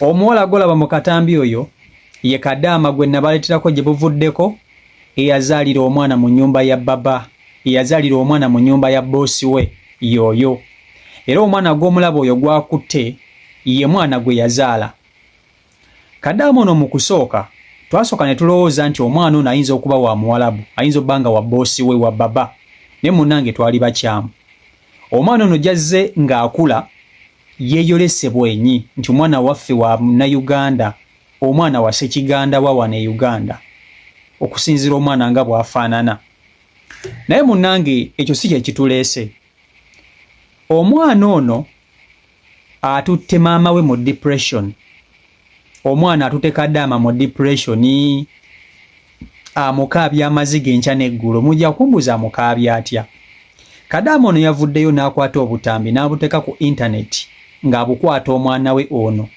Omuwala gwolaba mu katambi oyo ye Kadaama gwe nabaleeterako gye buvuddeko eyazaalira omwana mu nnyumba ya baba, eyazaalira omwana mu nnyumba ya bboosi we y'oyo. Era omwana gw'omulaba oyo gw'akutte ye mwana gwe yazaala. Kadaama ono mu kusooka twasooka ne tulowooza nti omwana ono ayinza okuba wa Muwalabu, ayinza obba nga wa bboosi we, wa baba, naye munnange twali bakyamu. Omwana ono gy'azze ng'akula yeeyolese bwenyi nti omwana waffe wa Munnayuganda, omwana wa Ssekiganda wa wano e Uganda, okusinziira omwana nga bw'afaanana. Naye munnange ekyo si kye kituleese. Omwana ono atutte maama we mu depression. Omwana atute Kadaama mu depression, amukaabya amaziga enkya n'eggulo. Mujja kumbuuza amukaabya atya? Kadaama ono yavuddeyo n'akwata obutambi n'abuteeka ku intaneti ng'abukwata omwana we ono.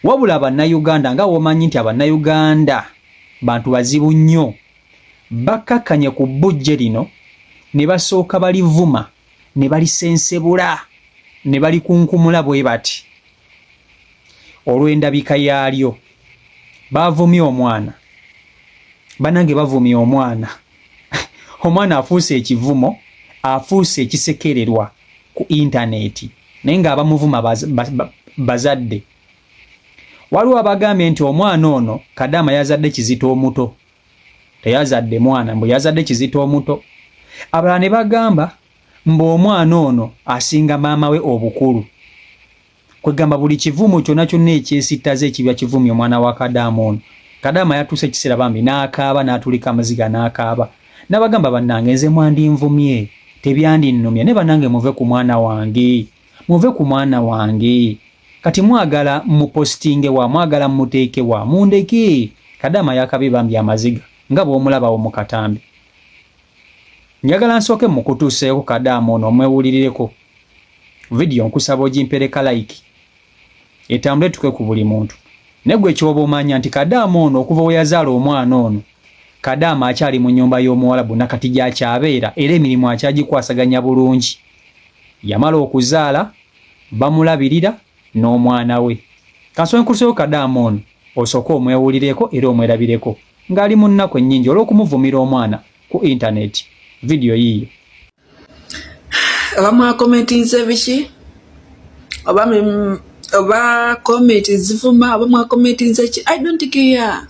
Wabula Bannayuganda nga womanyi nti Abannayuganda bantu bazibu nnyo, bakkakkanye ku bbujje lino ne basooka balivuma ne balisensebula ne balikunkumula bwe bati olw'endabika yaalyo. Baavumye omwana, banange bavumye omwana. Omwana afuuse ekivumo, afuuse ekisekererwa ku intaneti, naye ng'abamuvuma bazadde. Waliwo abagambye nti omwana ono Kadaama yazadde Kizito omuto, teyazadde mwana, mbu yazadde Kizito omuto. Abalala ne bagamba mbu omwana ono asinga maama we obukulu. Kwegamba buli kivumo kyonna kyonna ekyesittaza ekibya kivumye omwana wa Kadaama ono. Kadaama yatuuse ekiseera bambi n'akaaba, n'atulika amaziga n'akaaba. N'abagamba bannange nze mwandinvumye, tebyandinumye, naye bannange muve ku mwana wange, muve ku mwana wange. Kati mwagala mupositinge wa, mwagala muteeke wa, mundeke. Kadaama yakabye bambi amaziga nga bw'omulabawo mu katambi. Njagala nsooke mukutuuseeko Kadaama ono omwewulirireko. Vidiyo nkusaba ogimpereka like etambule etuke ku buli muntu. Naye gwe kyoba omanya nti Kadaama ono okuva we yazaala omwana ono, Kadaama akyali mu nnyumba y'Omuwalabu na kati gy'akyabeera era emirimu akyagikwasaganya bulungi. Yamala okuzaala bamulabirira n'omwana we. Kansooke nkutuseeko Kadaama ono osooke omwewulireko era omwerabireko ng'ali mu nnaku ennyingi olw'okumuvumira omwana ku intaneti. Vidiyo yiiyo. Oba mwakomentinze biki, oba oba comment zivuma, oba mwakomentinze ki, I don't care.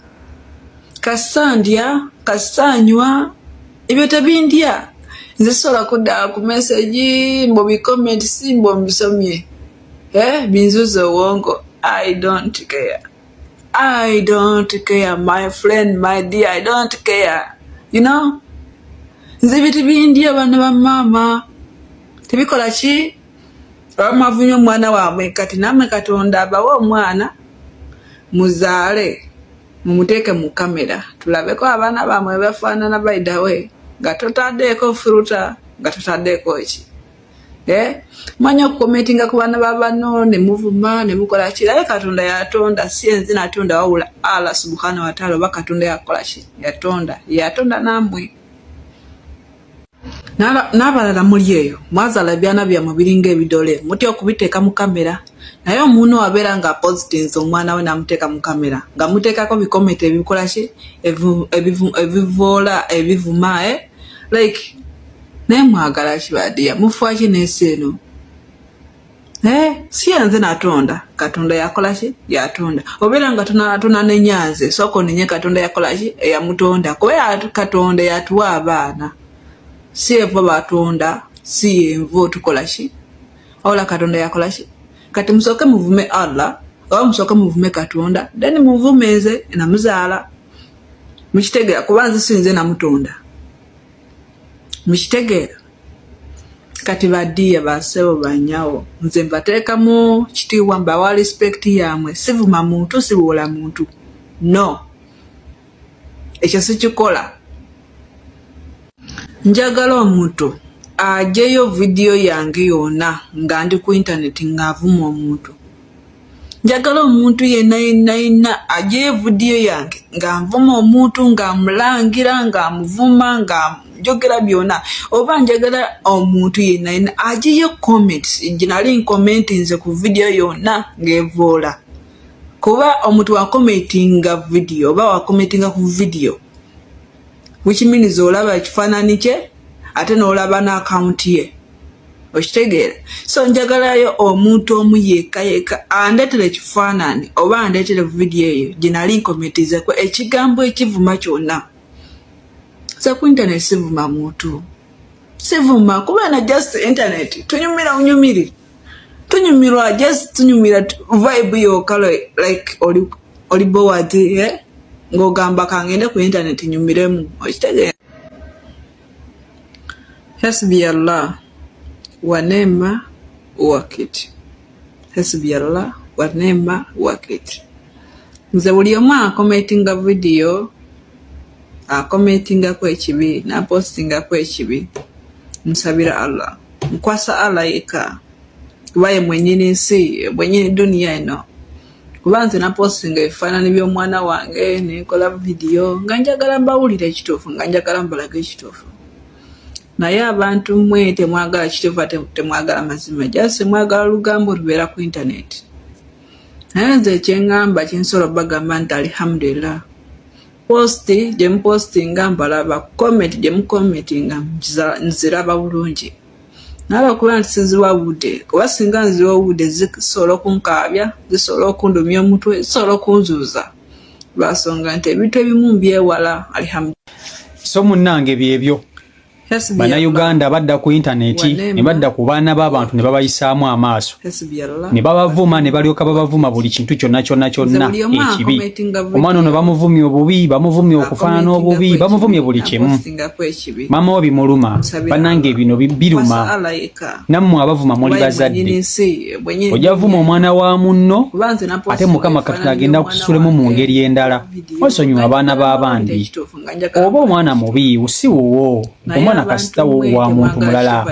Kasita ndya, kasita nywa, ebyo tebindya. Nze sisobola kudda ku message mbu bi comment si mbu mbisomye, eh, binzuza obwongo. I don't care, I don't care, my friend, my dear, I don't care, you know. Nze ebyo tebindya, baana ba maama, tebikola ki. Oba mwavumye omwana wammwe, kati nammwe Katonda abawe omwana muzaale, mumuteeke mu kamera tulabeko abaana bammwe bafaanana. By the way, nga totaddeeko filter, nga totaddeeko ki, eh? Manya okukomentinga ku baana ba banno ne muvuma ne mukola ki, naye Katonda yatonda, si enze natonda, wabula Allah subhanahu wataala oba Katonda yakola ki, yatonda, yatonda nammwe. N'abalala muli eyo mwazaala ebyana byammwe biringa ebidole, mutya okubiteeka mu kamera. Naye omuntu abeera nga apositinze omwana we n'amuteeka mu kamera nga muteekako bikomenti ebikola ki, ebivoola, ebivuma, eh? Like, naye mwagala ki badiya, mufa ki n'ensi eno, eh? Si yenze natonda, Katonda yakola ki, yatonda. Obeera nga tonanenya nze, sooka onenye Katonda yakola ki, eyamutonda, kuba Katonda yatuwa abaana, si eva batonda, si yenva otukola ki, wabula Katonda yakola ki. Kati musooke muvume Allah oba musooke muvume Katonda, then muvume nze namuzaala. Mukitegeera? Kuba nze si nze namutonda, mukitegeera? Kati badiya, basebo, banyawo, nze mbateekamu kitiibwa, mbawa respect yammwe. Sivuma muntu, sibuula muntu, no, ekyo sikikola. Njagala omuntu ajeyo vidiyo yange yonna nga ndi ku intaneti ng'avuma omuntu. Njagala omuntu yenna yenna yenna ajeyo vidiyo yange nga nvuma omuntu, nga mulangira, nga muvuma, nga njogera byonna, oba njagala omuntu yenna yenna ajeyo comment gye nali nkomentinze ku vidiyo yonna ng'evoola. Kuba omuntu wakomentinga video oba wakomentinga ku video, which means olaba ekifaananyi kye ate n'olaba n'akawunti ye, okitegeera? So njagalayo omuntu omu yekka yekka andeetera ekifaananyi oba andeetera vidiyo eyo gye nali nkomentizeko ekigambo ekivuma kyonna. So ku internet sivuma muntu, sivuma, kuba na just internet tunyumira unyumiri, tunyumirwa, just tunyumira vibe yokka. Like oli bored, eh? Ng'ogamba kangende ku internet nyumiremu, okitegeera? Hasbi Allah wa nema wakiti, hasbi Allah wa nema wakiti. Nze buli omu akomentinga vidiyo, akomentingako ekibi, napostingako ekibi, nsabira Allah, nkwasa Allah yekka, kuba ye mwenyini nsi, mwenyini duniya eno. Kuba nze napostinga ebifaananyi by'omwana wange nenkola vidiyo nga njagala mbawulire ekituufu, nga njagala mbalaga ekituufu, naye abantu mmwe temwagala kituufu ate temwagala mazima, just mwagala lugambo lubeera ku internet. Naye nze ekyeŋŋamba kyensobola obagamba nti alhamdulillah, post gye mupostinga mbalaba, comment gye mucommentinga nziraba bulungi, naye lwakuba nti siziwa budde, kuba singa nziwa obudde zisobola okunkaabya, zisobola okundumya omutwe, zisobola okunzuuza, lwasonga nti ebintu ebimu mbyewala, alhamdulillah. So munnange, byebyo. Bannayuganda badda ku intaneti ne badda ku baana b'abantu ne babayisaamu amaaso ne babavuma ne balyoka babavuma buli kintu kyonna kyonna kyonna ekibi. Omwana ono bamuvumye obubi, bamuvumye okufaanana obubi, bamuvumye buli kimu. Maama we bimuluma. Bannange, bino biruma. Nammwe abavuma muli bazadde. Ojja vuma omwana wa munno, ate Mukama Katonda agenda kususulemu mu ngeri endala. Osonyiwa abaana b'abandi. Oba omwana mubi, si wuwo. Omwana kasita wa muntu mulala.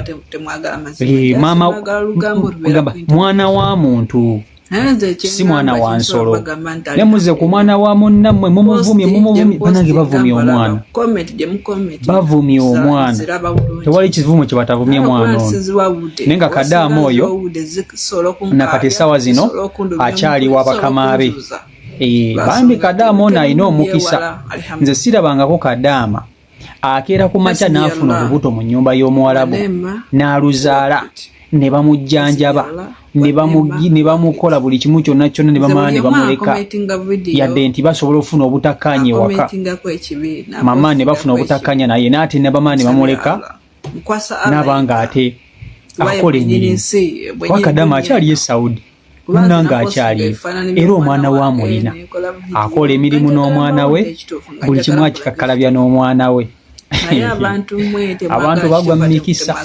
Maama gamba mwana wa muntu si mwana wa nsolo. Ne muze ku mwana wa munnammwe mumuvumye, mumuvumye. Banange, bavumye omwana, bavumye omwana, tewali kivumo kye batavumye mwana ono. Naye nga Kadaama oyo nakati essaawa zino akyali wa bakama be. Bambi Kadaama ono alina omukisa. Nze sirabangako Kadaama akeera ku makya n'afuna olubuto mu nnyumba y'omuwalabu n'aluzaala ne bamujjanjaba ne bamukola buli kimu kyonna kyonna ne bamala ne bamuleka, yadde nti basobola okufuna obutakkaanya ewaka, mama ne bafuna obutakkaanya naye n'ate ne bamala ne bamuleka n'abanga ate akola emirimu. Kuba Kadaama akyali e Saudi, munange akyaliyo, era omwana we amulina, akola emirimu n'omwana we, buli kimu akikakkalabya n'omwana we. Abantu bagwa mu mikisa.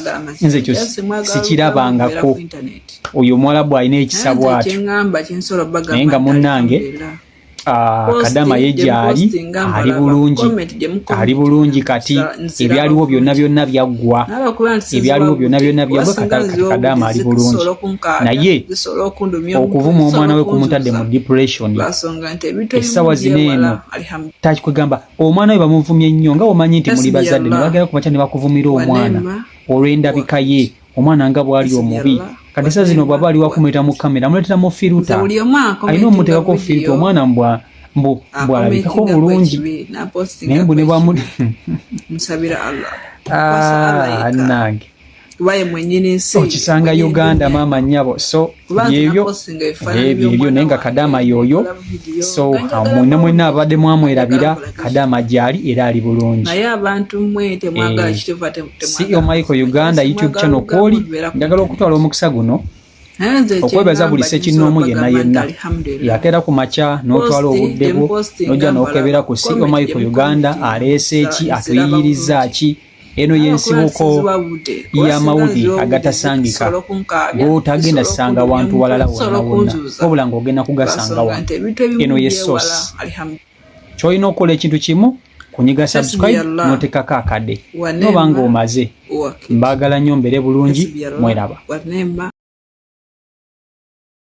Nze ekyo sikirabangako. Oyo omuwalabu alina ekisa bw'atyo. Naye nga munnange, Kadama ye gyali ali bulungi, ali bulungi kati. Ebyaliwo byonna byonna byaggwa, ebyaliwo byonna byonna byaggwa. Kati Kadama ali bulungi, naye okuvuma omwana we kumutadde mu depression. Essaawa zino eno takikwegamba omwana we bamuvumye nnyo. Nga omanyi nti muli bazadde, ne bagenda ku makya ne bakuvumira omwana olw'endabika ye, omwana nga bw'ali omubi. Kati saa zino bw'aba ali wakumuleeta mu kamera, amuleetera mu filter, alina omuteekako filter omwana mbwa mbu bw'alabikako bulungi, naye mbu ne bwamu Ah, nange okisanga Uganda, maama nnyabo. So byebyo ebyo ebyo, naye nga Kadama yoyo. So mwenna mwenna abadde mwamwerabira, Kadama gyali era ali bulungi. CEO Michael Uganda YouTube channel kwoli. Njagala okutwala omukisa guno okwebaza buli ssekinnoomu yenna yenna yakeera ku makya n'otwala obudde bwo n'ojja n'okebera ku CEO Michael Uganda aleese ki, atuyiyiriza ki. Eno y'ensibuko y'amawulire agatasangika, g'otagenda sanga wantu walala wonna wonna, wabula ng'ogenda kugasanga wano. Eno ye source. Ky'olina okukola ekintu kimu, kunyiga subscribe n'otekako akadde, noba ng'omaze. Mbaagala nnyo, mbeere bulungi, mweraba.